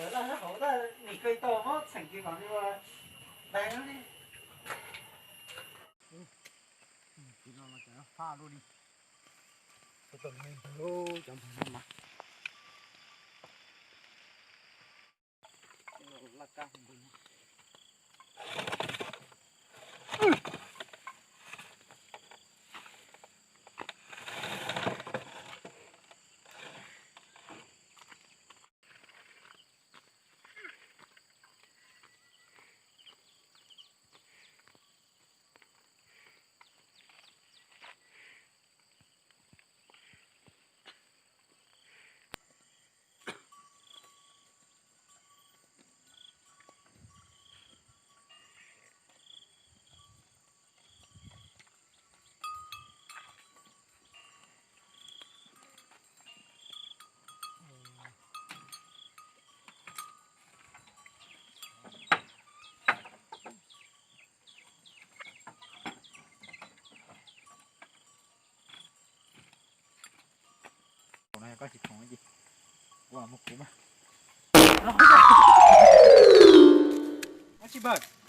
Laj hauv tab nim kawg tau muab txheem kiag kom nws ua dai li. Tiv no los cov faj luaj li. Tau tau cov npawg no mas. Laj kab npawg no. Koj tsis khoom ces kuv los muab kuv mas. Ab tsi npawg.